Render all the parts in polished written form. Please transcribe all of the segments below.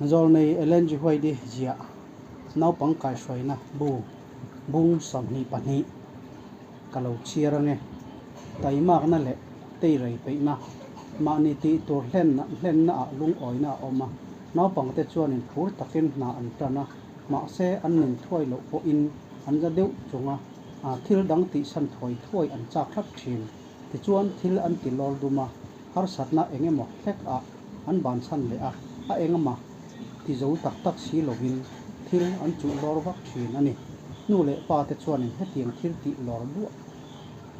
Zawlnei Ellen G. White-i ziah naupang kaihhruaina bu bung 22 ka lo chhiar ange. Taimakna leh teirei peihna, mahni tih tur hlenna ah lungawina a awm a, naupangte chuanin phur takin hna an tan a, mahse an nin thuai loh pawhin an za deuh chung a, thil dang tihsan thuai thuai an chak tlat thin. Tichuan thil an ti lawr dum a, harsatna eng emaw hlek ah an bansan leh a, a engmah ti zo tak tak si lovin thil an chuh lawr vak thin a ni. Nu leh pa te chuanin hetiang thil tih lawr duah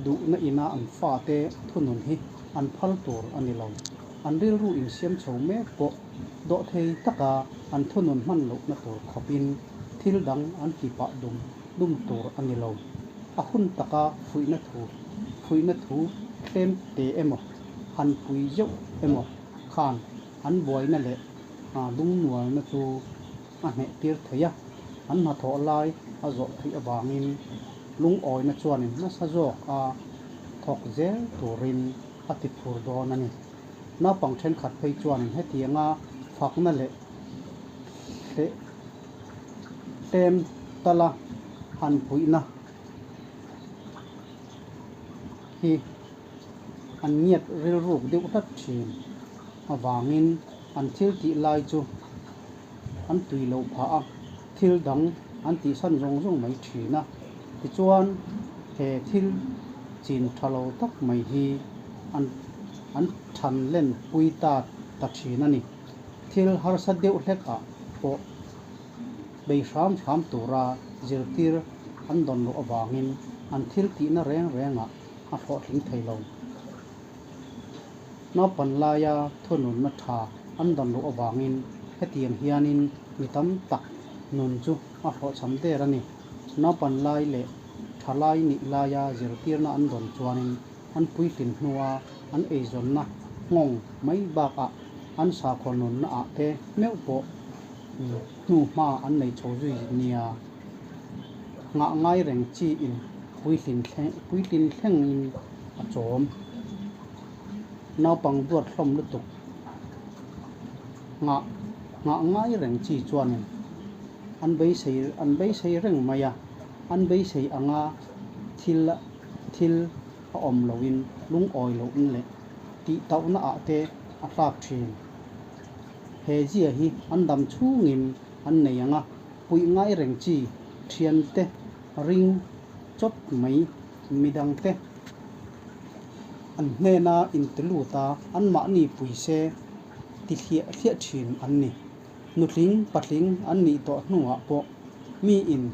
duhna ina an fate thunun hi an phal tur a ni lo. An rilru insiam chho mek pawh dawhthei taka an thunun hman lohna tur khawpin thil dang an ti pah dum dum tur a ni lo. A hun taka fuihna thu fuihna thu tlem te emaw, han pui zeuh emaw khan an buaina leh lungnualna chu a hneh tir thei a, an hnathawh lai a zawh theih avangin lungawina chuanin nasa zawk a thawk zel turin a ti phur dawn a ni. Naupang thenkhat phei chuanin hetianga fakna leh tlem tala han puihna hi an ngiat rilruk deuh hlat thin avangin an thil tih lai chu an tui loh phah a, thil dang an tihsan zawng zawng mai thin a. Tichuan he thil chin tha lo tak mai hi an an than len pui ta ta thin a ni. Thil harsa deuh hlek ah pawh bei hram hram tura zirtir an dawn loh avangin an thil tihna reng rengah a hlawhtling thei lo. Naupan laia thununna tha an dawn loh avangin hetiang hianin mi tam tak nun chu a hlawhchham der a ni. Naupan lai leh tha lai nih laia zirtirna an dawn chuanin an puitlin hnua an eizawnna nghawng mai bakah an sakhaw nunna ah te meuh pawh hnuhma an nei chho zui nia. Nghah ngai reng chi in puitlin thlengin a chawm. Naupang duat hlawm lutuk nghah nghah ngai reng chi chuanin an beisei an beisei reng mai a, an beisei anga thil thil a awm loin lungawi loin leh tih tauhna ah te a hlak thin. He zia hi an dam chhungin an nei ang a, puih ngai reng chi thiante ring chawt mai midangte an hnena inti lut a, anmahni pui se ti hliah hliah thin an ni. Nutling patling an nih tawh hnuah pawh mi in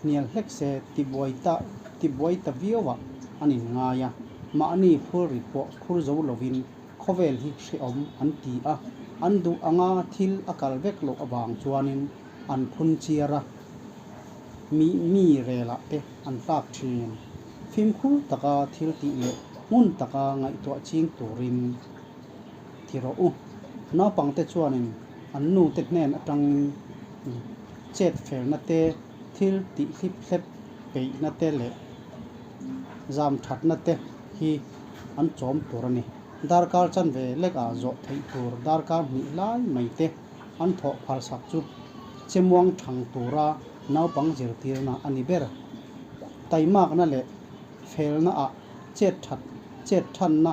hnial hlek se tibuai ta tibuai ta viauah an inngai a, mahni phurrit pawh phur zo lovin khawvel hi hrehawm an ti a, an duh anga thil a kal vek loh avang chuanin an phun chiar a, mi mi relah te an tlak thin. Fimkhur taka thil tih leh hmun taka ngaihtuah ching turin ti rawh u. Naupangte chuanin an nute hnen atangin chet felna te, thil tih hlip hlep peihna te leh zam thatna te hi an chawm tur a ni. Darkar chanve lekah zawh theih tur darkar hnih lai mai te an thawh phalsak chu chemuang thang tura naupang zirtirna a ni ber. Taimakna leh felna ah chet that chet thanna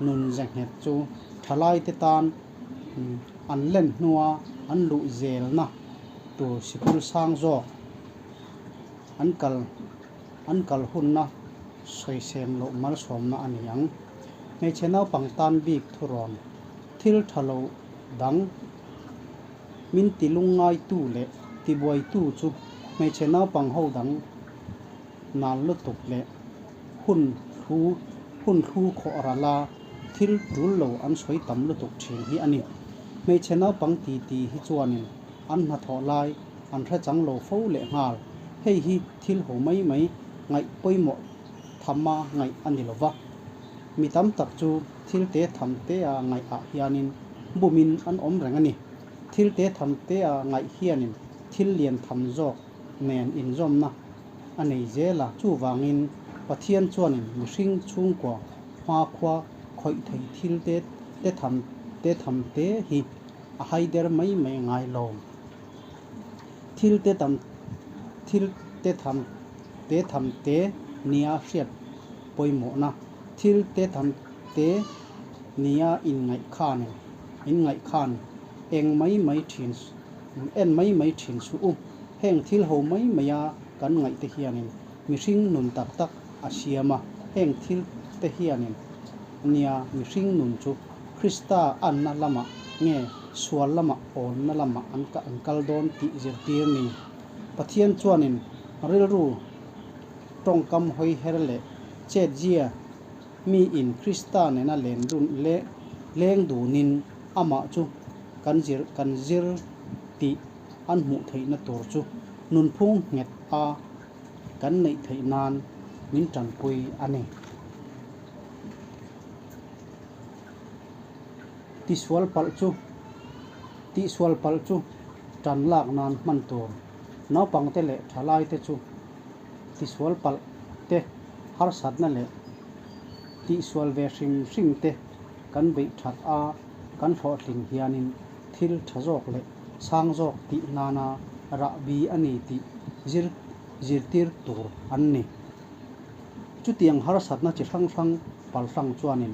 nun ze nghet chu thalaite tan an len hnua an luh zelna tur sikul sang zawk an kal an kal hunna sawisem loh malsawmna a ni ang. Hmeichhe naupang tan bik thurawn thil tha lo dang min ti lungngaitu leh tibuaitu chu hmeichhe naupang ho dang nal lutuk leh hun thu hun thlu khawh rala thil tul lo an sawi tam lutuk thin hi a ni. Hmeichhe naupang titi hi chuanin an hnathawh lai an hre chang lo fo leh nghal. Hei hi thil ho mai mai ngaih pawimawh thama ngaih a ni lo va. Mi tam tak chu thil te tham te a ngaih ah hianin bumin an awm reng a ni. Thil te tham te a ngaih hianin thil lian tham zawk nen inzawmna a nei zel a, chuvangin Pathian chuanin mihring chhungkua hmakhua khawih thei thil te te tham te tham te hi a haider mai mai ngai lo. Thil te tam thil te tham te tham te nia hriat pawimawhna, thil te tham te nia inngaih khan inngaih khan eng mai mai thin en mai mai thin suh u. Heng thil ho mai maia kan ngaihte hianin mihring nun tak tak a siam a, heng thil te hianin nia mihring nun chu Krista anna lamah nge sual lamah awnna lamah an an kal dawn tih zirtir ni. Pathian chuanin rilru tawngkam hawi her leh chetzia miin Krista nena len dun leh leng dunin amah chu kan zir kan zir tih an hmuh theihna tur chu nunphung nghet a kan neih theih nan min tanpui a ni. Tisual palh chu Tihsual palh chu tan lak nan hman tur. Naupangte leh thalaite chu tisual palh te, harsatna leh tihsual ve hrim hrim te kan beih that a, kan hlawhtling hianin thil tha zawk leh sang zawk tih nana rahbi a ni tih zir zirtir tur an ni. Chutiang harsatna chi hrang hrang palhrang chuanin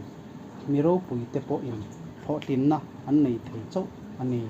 mi ropuite pawhin hlawhtlinna an nei thei chauh a ni.